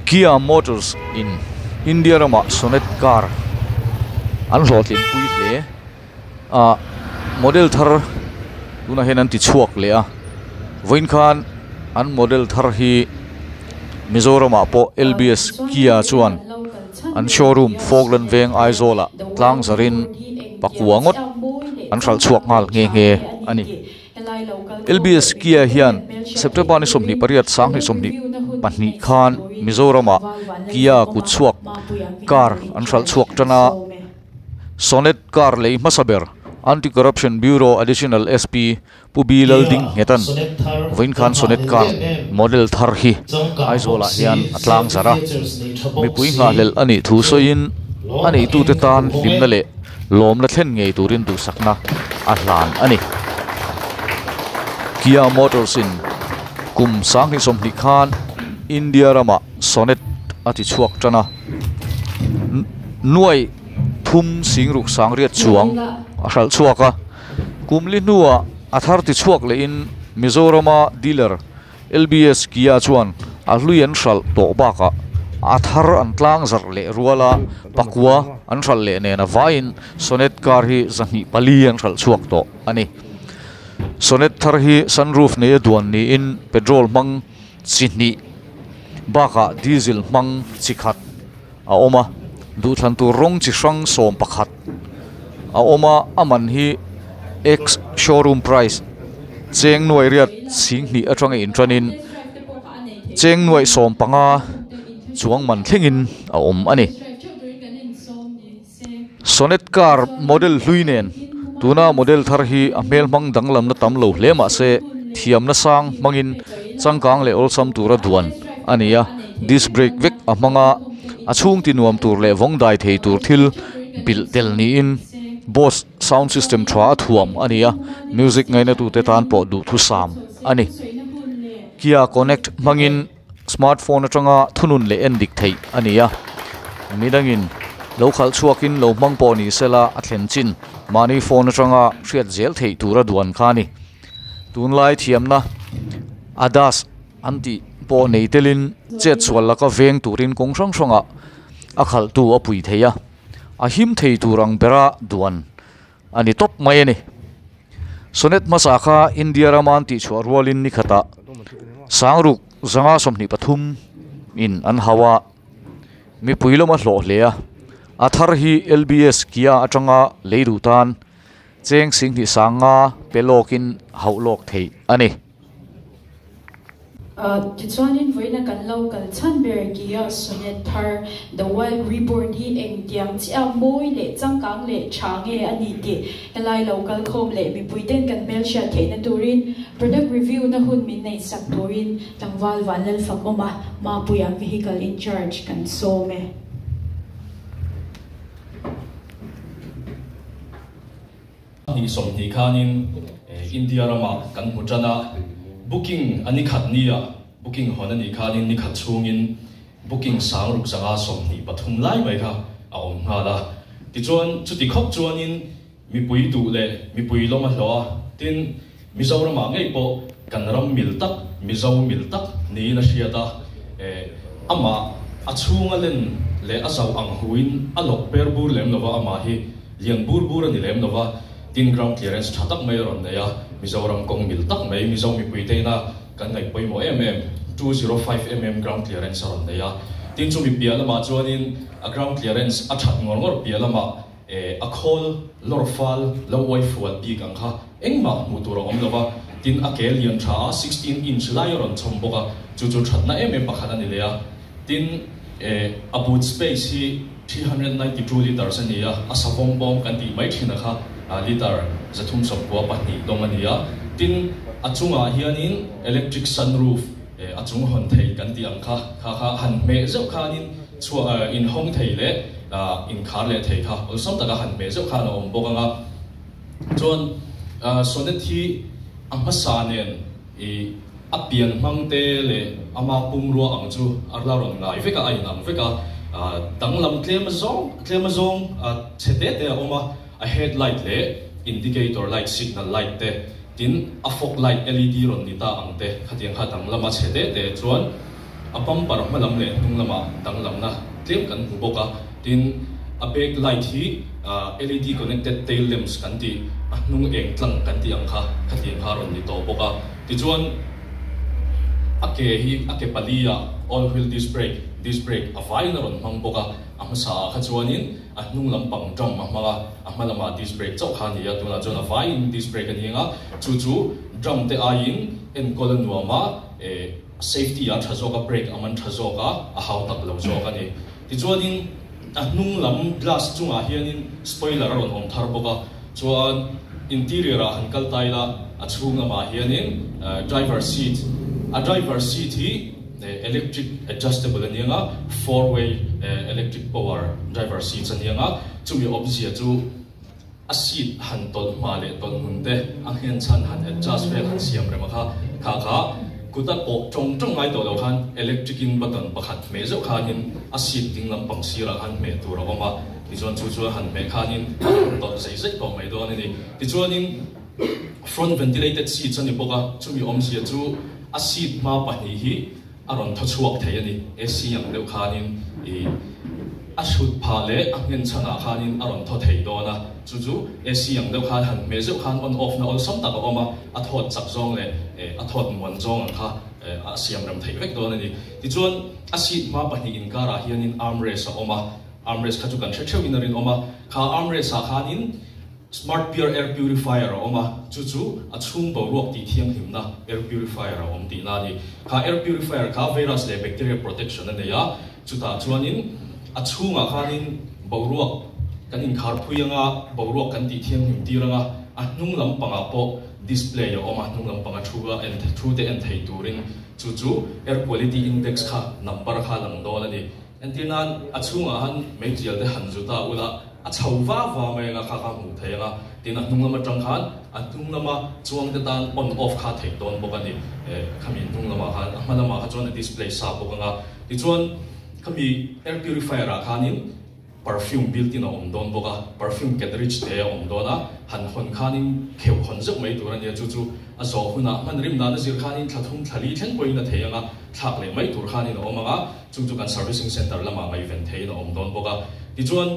Kia Motors in India ramah Sonet car an hlawhtlin pui hle a model thar tunah hian an ti chhuak leh a vawiin khan an model thar hi Mizoramah pawh L B S Kia chuan an showroom Falkland veng Aizawl ah tlang zarin pakua ngawt an hralh chhuak nghal nghe nghe a ni. L B S Kia hian September ni 28 2022 khan Mizoramah Kia kut chhuak car an hralh chhuak tan a. Sonet car lei hmasa ber Anti Corruption Bureau Additional SP Pu B Lalding Nghetan vawiin khan Sonet car model thar hi Aizawlah hian a tlang zarh a, mipui nghahhlelh a nih thu sawiin a neitute tan hlimna leh lawmna thlen ngei turin duhsakna a hlan a ni. Kia Motors in kum 2020 khan India ramah Sonet a ti chhuak tan a, nuai thum sing ruk sang riat chuang a hralh chhuak a, kum li hnuah a thar ti chhuak lehin Mizorama dealer L B S Kia chuan a hlui an hralh tawh bakah a thar an tlang zarh leh rual a, pakua an hralh leh nen a vaiin Sonet car hi 204 an hralh chhuak tawh a ni. Sonet thar hi sunroof neia duan niin petrol hmang chi hnih bakah diesel hmang chi khat a awm a, duhthlan tur rawng chi hrang 11 a awm a, a man hi ex showroom price cheng nuai riat 2000 atanga intanin cheng nuai 15 chuang man thlengin a awm a ni. Sonet car model hlui nen tuna model thar hi a hmel hmang danglamna tam lo hle mah se thiamna sang hmangin changkang leh awlsam tura duan a ni a, disc brake vek a hmang a, a chhung ti nuam tur leh vawng dai thei tur thil bilh tel niin Bose sound system tha a thuam a ni a, music ngaina tute tan pawh duhthusam a ni. Kia Connect hmangin. Smartphone atanga thunun leh en dik theih a ni a, midangin lo khalh chhuakin lo hmang pawh ni sela a thlen chin mahni phone atanga hriat zel theih tura duan kha a ni. Tunlai thiamna ADAS an tih pawh nei telin chet chhuah laka veng turin kawng hrang hrangah a khalhtu a pui thei a, a him thei tur ang bera duan a ni tawp mai a ni. Sonet hmasa kha India rama an tihchhuah rualin ni khatah sangruk 123 in an hau a, mipui lama hlawh hle a. A thar hi L B S Kia atanga lei duh tan cheng 25,000 pe lawkin hauh lawk theih a ni. Tichuanin vawiina kan lo kal chhan ber Kia Sonet thar The Wild Reborn hi engtiang chiah mawi leh changkang leh tha nge a ni tih helai lo kal khawm leh mipuiten kan hmelhriat theihna turin product review na hun min neih sak turin tlangval Vanlalfak awm a, Mapuia vehicle in charge kan sawm e. 20 khanin India ramah kan hmu tan a, booking a ni khat nia booking hawn a nih khanin ni khat chhungin booking 623 lai mai kha a awm nghal a. Tichuan chuti khawp chuanin mipui duh leh mipui lawm a hlawh a, tin Mizoramah ngei pawh kan ram mil tak, Mizo mil tak niin a hriat a, amah a chhunga len leh a zauh ang huin a lawk per bur lem lova amah hi Lian bur bur a ni lem lo va, tin ground clearance tha tak mai a rawn nei a, Mizoram kawng mil tak mai Mizo mipui te ina kan ngaih pawimawh em em 205 mm ground clearance a rawn nei a, tin chumi piah lamah chuanin a ground clearance a that ngawr ngawr piah lamah eh a khawl lawr fal lo uai fual bik ang kha engmah hmuh tur a awm lo va, tin a ke lian tha a 16 inch lai a rawn chhawm bawk a, chu chu thatna em em pakhat a ni leh a, tin eh a boot space hi. 392 litres a ni a, a savawm bawm kan tih mai thin a kha litre 392 dawng a ni a. Tin, a chungah hianin electric sunroof a chung hawn thei kan tih ang kha, kha kha han hmeh zeuh khanin chhuah inhawng thei leh inkhar leh thei kha awlsam taka han hmeh zeuh khan a awm bawk ang a. Chuan Sonet hi a hmasa nen i a pian hmang te leh ama pumrua ang chu a la rawn ngai vek a, a inang vek a, danglam tlem azawng tlem azawng chhe te te a awm a, a headlight leh indicator light, signal light te, tin a fog light led rawn ni ta ang te khatiang kha danglam a chhe te te chuan. A bumper hma lam leh hnung lamah danglamna tlem kan hmu bawk a, tin a back light hi LED connected tail lamps kan tih a hnung eng tlang kan tih ang kha khatiang kha a rawn ni tawh bawk a. Tichuan a ke hi a ke pali ah all wheel disc brake disc brake a vaiin a rawn hmang bawk a, a hmasa ah kha chuanin a hnung lampang drum a hmang a, a hma lamah disc brake chauh kha a ni a, tunah chuan a vaiin disc brake a ni ang a, chu chu drum te aiin enkawl a nuam a, eh. Safety a tha zawk a, brake a man tha zawk a, a hau tak lo zawk a ni. Tichuanin a hnung lam glass chungah hianin spoiler a rawn awm thar bawk a, chuan interior ah han kal ta ila a chhung lamah hianin driver seat, a driver seat hi electric adjustable a ni ang a, four way electric power driver seats a ni ang a, chumi awmzia chu A seat han tawlh hma leh tawlh hmun te, a nghen chhan han adjust vel han siam rem a kha, kha kha kut a pawh tawng tawng ngai tawh lo khan electric in button pakhat hmeh zeuh khanin a seat ding lampang sirah khan hmeh tur a awm a, tichuan chu chu a han hmeh khanin a rawn tawlh zeih zeih tawh mai dawn a ni. Tichuanin front ventilated seats a ni bawk a, chumi awmzia chu a seat hma pahnih hi a rawn thaw chhuak thei a ni. AC ang deuh khanin ih a hrut phah leh a nghen chhanah khanin a rawn thaw thei dawn a, chu chu AC ang deuh khan han hmeh zeuh khan on off na awlsam tak a awm a, a thawt chak zawng leh eh a thawt muan zawng ang kha eh a siam rem theih vek dawn a ni. Tichuan a seat hma pahnih inkarah hianin armrest a awm a, armrest kha chu kan hre theuhin a rinawm a, kha armrest ah khanin Smart Pure Air Purifier a awm a, chu chu a chhung boruak tih thianghlimna air purifier a awm tihna a ni. Kha air purifier kha virus leh bacteria protection a nei a, chutah chuanin a chhungah khanin boruak kan inkhar phui anga boruak kan tih thianghlim tir anga, a hnung lampangah pawh display a awm a, hnung lampanga thu a en thu te en thei turin chu chu air quality index kha number kha a lang dawn a ni. Entir nan a chhungah han meizial te han zu ta ula, a chho va va mai anga kha kha hmuh thei anga, tin a hnung lam atang khan a hnung lama chuang te tan on off kha theih dawn bawk a ni. Eh khami hnung lamah khan a hma lamah kha chuan a display sa bawk anga, tichuan khami air purifier ah khanin perfume built in a awm dawn bawk a, perfume cartridge te a awm dawn a, han hawn khanin kheuh hawn zeuh mai tur a nia, chu chu a zawh hunah hman rim dan a zir khanin thla thum thla li thleng pawhin a thei anga, thlak leh mai tur khanin a awm anga. Chung chu kan servicing center lamah ngaihven theiin a awm dawn bawk a. Tichuan,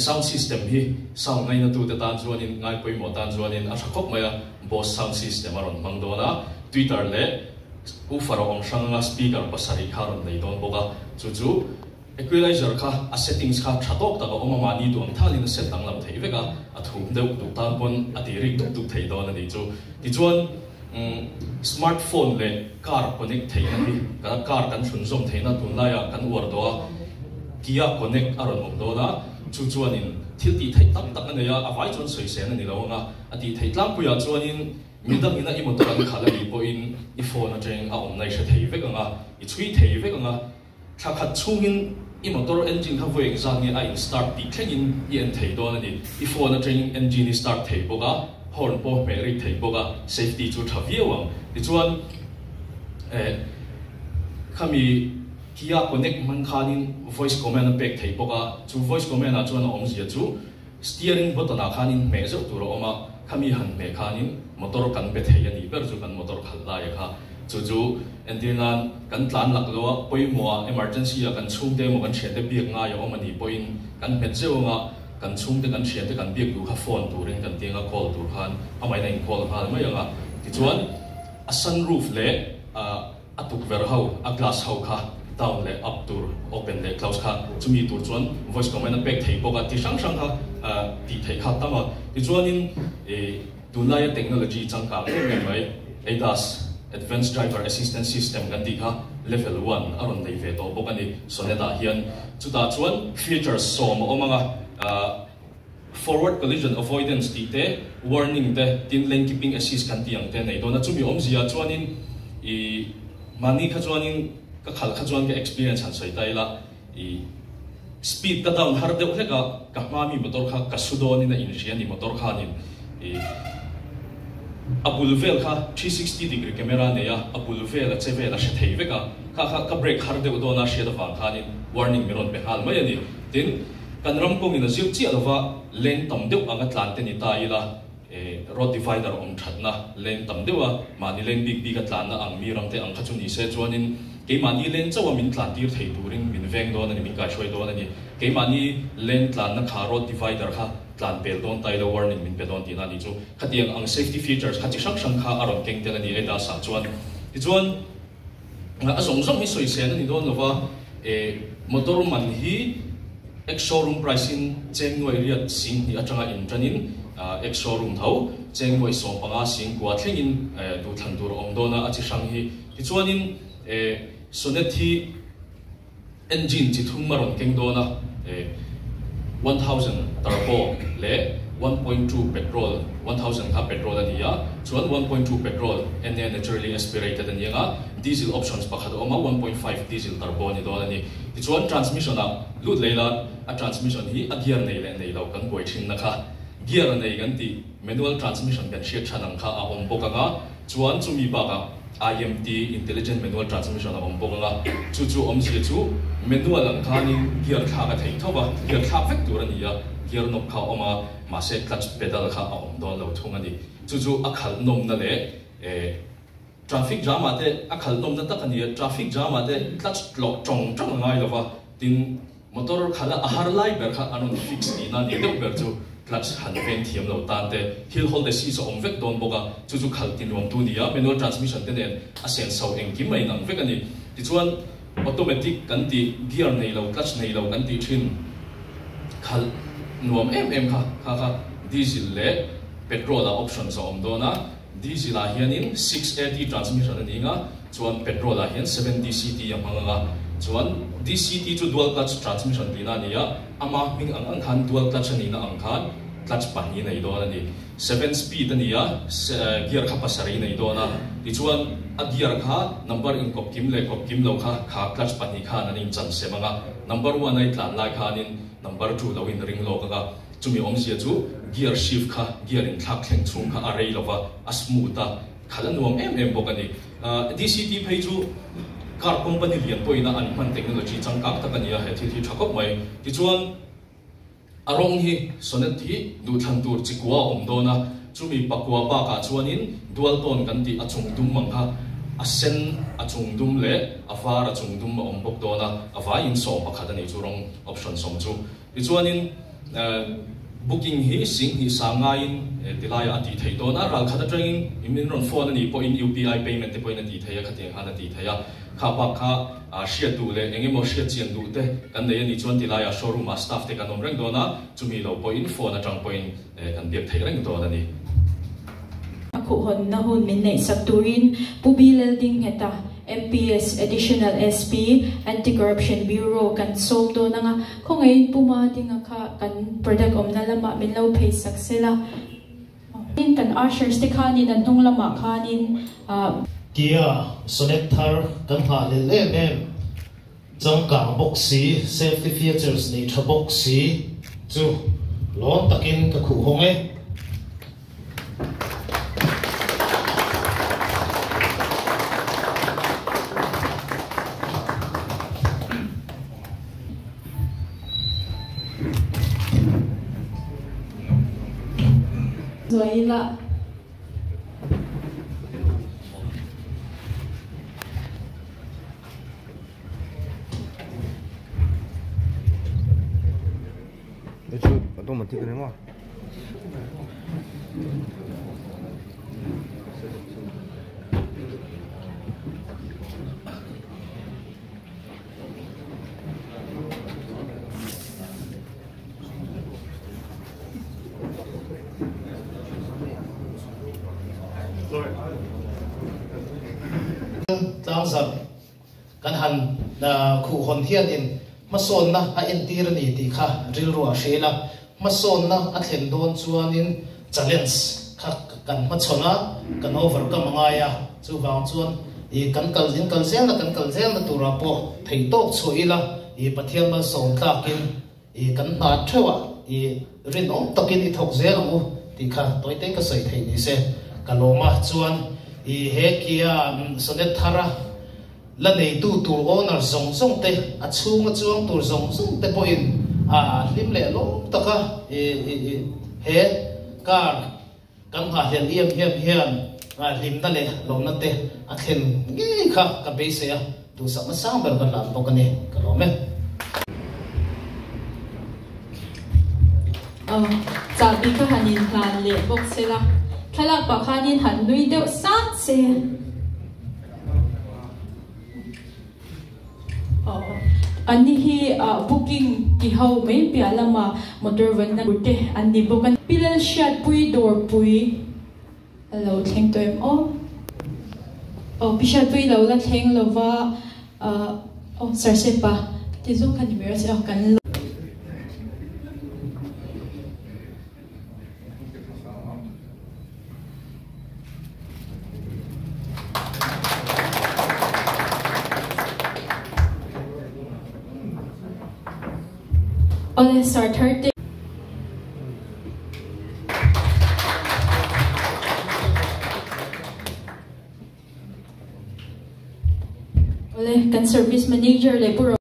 sound system hi sound ngainatute tan chuanin, ngai pawimawh tan chuanin a tha khawp mai a, Bose sound system a rawn hmang dawn a, tweeter leh woofer a awm hrang anga speaker pasarih kha a rawn nei dawn bawk a. Chu chu equalizer kha a settings kha tha tawk tak a awm a, mahni duh ang thalin a set danglam theih vek a, a thum deuh duh tan pawn a ti rik dup dup thei dawn a nih chu. Tichuan, Smart phone leh car connect theihna hi car kan thlun zawm theihna tunlaiah kan uar tawh a, Kia connect a rawn awm dawn a, chu chuanin thil tih theih tam tak a nei a, a vai chuan sawisel a ni lo ang a, a tih theih tlangpuiah chuanin midangin a i motor an khalh a nih pawhin i phone atangin a awmna i hre thei vek ang a, i chhui thei vek ang a. Thla khat chhungin i motor engine kha vawi engzat nge a in start tih thlengin i en thei dawn a ni. I phone atangin engine i start thei bawk a, horn pawh hmeh rik thei bawk a, safety chu tha viau ang. Tichuan eh khami Kia Connect hmang khanin voice command a pek thei bawk a, chu voice command ah chuan a awmzia chu steering button ah khanin hmeh zeuh tur a awm a, khami han hmeh khanin motor kan be thei a nih ber chu kan motor khalh lai a kha. Chu chu entir nan kan tlan lak lo a, pawimawh a, emergency ah kan chhungte emaw kan thiante biak ngai a awm a nih pawhin kan hmet zeuh anga kan chhungte kan thiante kan biak duh kha phone turin kan ti anga call tur khan amahin a in call nghal mai anga tichuan a sunroof leh a tukverh ho a glass ho kha down leh up tur open leh close kha chumi tur chuan voice command a pek thei bawk a ti hrang hrang kha tih theih kha tam a tichuanin ih Tunlaia technology changkang em em mai, ADAS, Advanced Driver Assistance System kan tih kha level one a rawn nei ve tawh bawk a ni Sonnet-ah hian. Chutah chuan features sawm a awm ang a, forward collision avoidance tih te, warning te, tin lane keeping assist kan tih ang te a nei dawn a. Chumi awmzia chuanin ih mahni kha chuanin ka khalh kha chuan ka experience han sawi ta ila, I speed ka down har deuh hlek a, ka hma mi motor kha ka su dawnin a inhria a ni motor khanin i a bul vel kha 360 degree camera a nei a, a bul vel a che vel a hre thei vek a, kha kha ka brake har deuh dawn a hriat avang khanin warning min rawn pe nghal mai a ni. Tin, kan ram kawngin a zir chiah lova lane tam deuh anga tlan te ni ta ila. Road divider awm thatna lane tam deuh a, mahni lane bik bik a tlanna ang mi ramte ang kha chu ni se chuanin keimahni lane chauh a min tlan tir thei turin min veng dawn a ni, min kaihruai dawn a ni. Keimahni lane tlanna kha road divider kha tlan pel dawn tai lo warning min pe dawn tihna a ni chu. Khatiang ang safety features kha chi hrang hrang kha a rawn keng tel a ni ADAS ah chuan. Tichuan a zawng zawng hi sawisel a ni dawn lova, motor man hi Ex-showroom price in cheng nuai riat sing hnih atanga in tanin ex-showroom tho cheng nuai 15 sing kua thlengin duhthlan tur a awm dawn a, a chi hrang hi. Tichuanin Sonet hi engine chi thum a rawn keng dawn a, 1000 turbo leh 1.2 petrol, 1000 kha petrol a ni a, chuan 1.2 petrol NA naturally aspirated a ni ang a, diesel options pakhat a awm a, 1.5 diesel turbo a ni dawn a ni. Tichuan transmission ah lut lei la, a transmission hi a gear nei leh nei lo kan buai thin na kha. Gear nei kan tih manual transmission kan hriat than ang kha a awm bawk ang a, chuan chumi bakah IMT, Intelligent Manual Transmission, a awm bawk ang a, chu chu awmzia chu manual ang khanin gear thlak a theih tho va, gear thlak vek tur a ni a, gear knob kha a awm a, mahse clutch pedal kha a awm dawn lo thung a ni. Chu chu a khalh nawmna leh eh. Traffic jam ah te a khalh nawmna tak a ni a, traffic jam ah te clutch tlawh tawng tawng a ngai lo va, tin motor khalh a a har lai ber kha an rawn fix tihna a ni deuh ber chu clutch han veng thiam lo tan te hill hold assist a awm vek dawn bawk a, chu chu khalh ti nuam tu a ni a, manual transmission te nen a sen so engkim a inang vek a ni. Tichuan automatic kan tih gear nei lo clutch nei lo kan tih thin khalh nuam em em kha kha kha diesel leh petrol ah options a awm dawn a. Diesel ah hianin 6AT transmission a ni ang a, chuan petrol ah hian 7DCT a hmang ang a, chuan DCT chu dual clutch transmission tihna a ni a, ama hming ang ang khan dual clutch a nihna ang khan clutch pahnih nei dawn a ni. Seven speed a ni a, gear kha pasarih nei dawn a, tichuan a gear kha number inkawp kim leh kawp kim lo kha kha clutch pahnih khan an inchan sem ang a, number one a i tlan lai khanin number two lo in ring lawk ang a. Chumi awmzia chu gear shift kha gear inthlak thleng chhung kha a rei lova, a smooth a, khalh a nuam em em bawk a ni. DCT phei chu car company lian pawhin a an hman technology changkang tak a ni a, he thil hi tha khawp mai. Tichuan a rawng hi Sonet hi duhthlan tur chi kua a awm dawn a, chumi pakua bakah chuanin dual tone kan tih a chung dum ang kha a sen a chung dum leh a var a chung dum a awm bawk dawn a, a vaiin 11 a ni chu rawng option sawm chu. Tichuanin booking hi 2000 ngaiin tilaiah a tih theih dawn a, ral khat atangin min rawn phone a nih pawhin UPI payment te pawhin a tih theih a, khatiang khan a tih theih a. Kha bak kha hriat duh leh eng emaw hriat chian duh te kan nei a nih chuan tilaiah showroom ah staff te kan awm reng dawn a, chumi lo pawhin phone atang pawhin kan biak theih reng dawn a ni. A khuhhawnna hun min neihsak turin Pu Bilal Dingheta, MPS, Additional SP, Anti-Corruption Bureau kan sawm dawn ang a, khawngaihin Pu Madinga kha kan product awmna lamah min lo pheisak sela. Tin, kan ushers te khanin an hnung lamah khanin. Kia Sonet thar kan nghah lel em em, changkang bawk si, safety features nei tha bawk si chu lawm takin ka khuh hawng e. Zuai ila. Tlangzarh Kan han khuhhawn hianin hmasawnna a entir a ni tih kha rilru a hrel a, hmasawnna a thlen dawn chuanin challenge kha kan hmachhawn a, kan overcome a ngai a, chuvang chuan i kan kal in kal zelna kan kal zelna turah pawh thei tawk chhuah ila i Pathian malsawm tlakin i kan hna theuh a, i rinawm takin i thawk zel ang u tih kha tawite ka sawi theih ni se ka lawm a, chuan i he Kia Sonet thar a la neitu tur owner zawng zawng te, a chhunga chuang tur zawng zawng te pawhin a hlim leh lawm taka i he car. Kan ngha hlen em em hian hlimna leh lawmna te a thlen ngei kha ka beisei a, duhsakna sang ber ka hlan bawk a ni, ka lawm e. Chahbi kha han inhlan leh bawk se la, thlalak pah khanin han nui deuh sat se. Anni hi booking ti ho mai piah lama motor vanna tur te an ni bawk a. Pi Lalhriatpui Dawrpui a lo thleng tawh em aw? Aw Pi Hriatpui lo la thleng lova aw Sarsepa ti zawng kha ni mai rawh se aw kan lo. Awle sir thar te. Awle kan service manager leh Pu.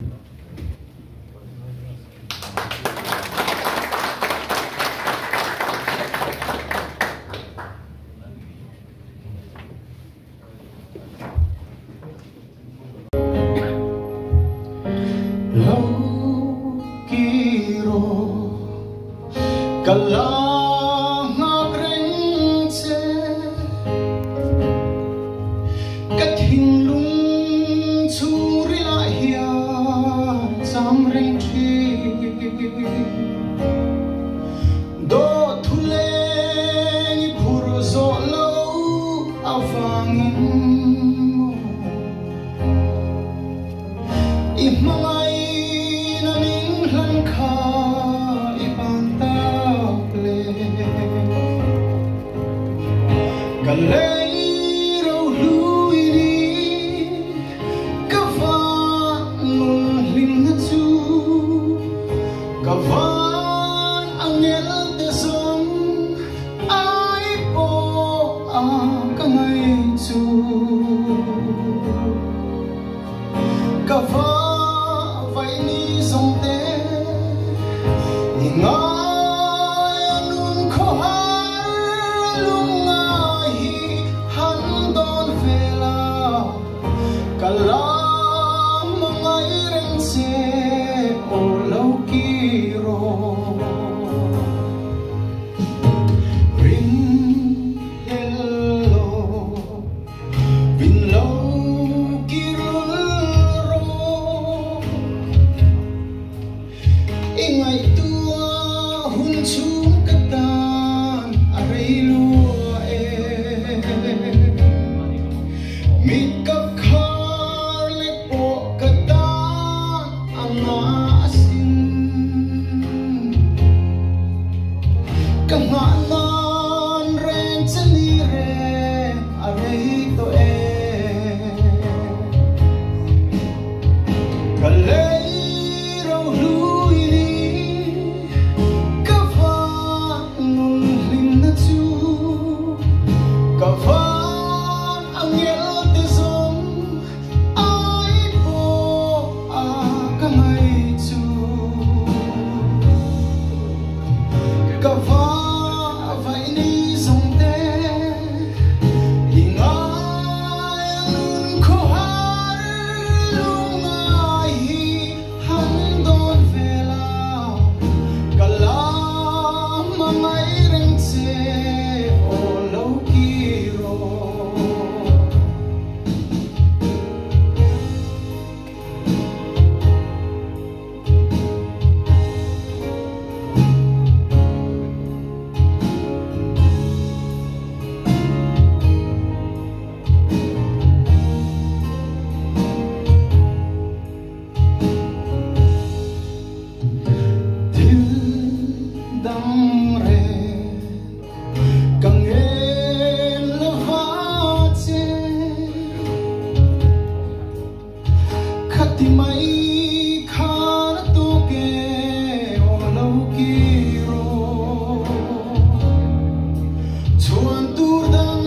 Chuan tur dang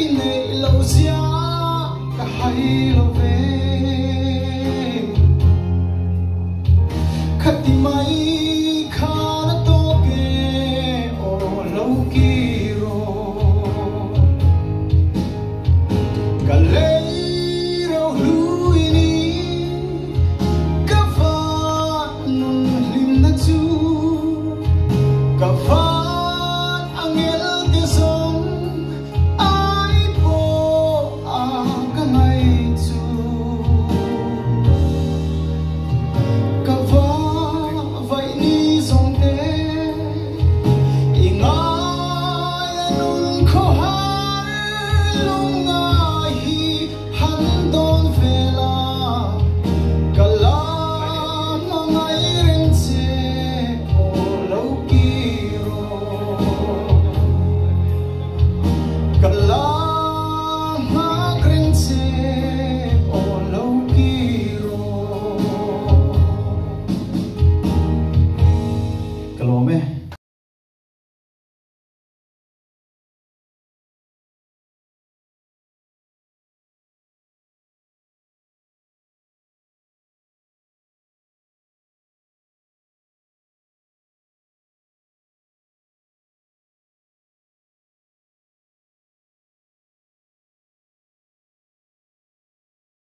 i nei lo zia ka hai lo ve.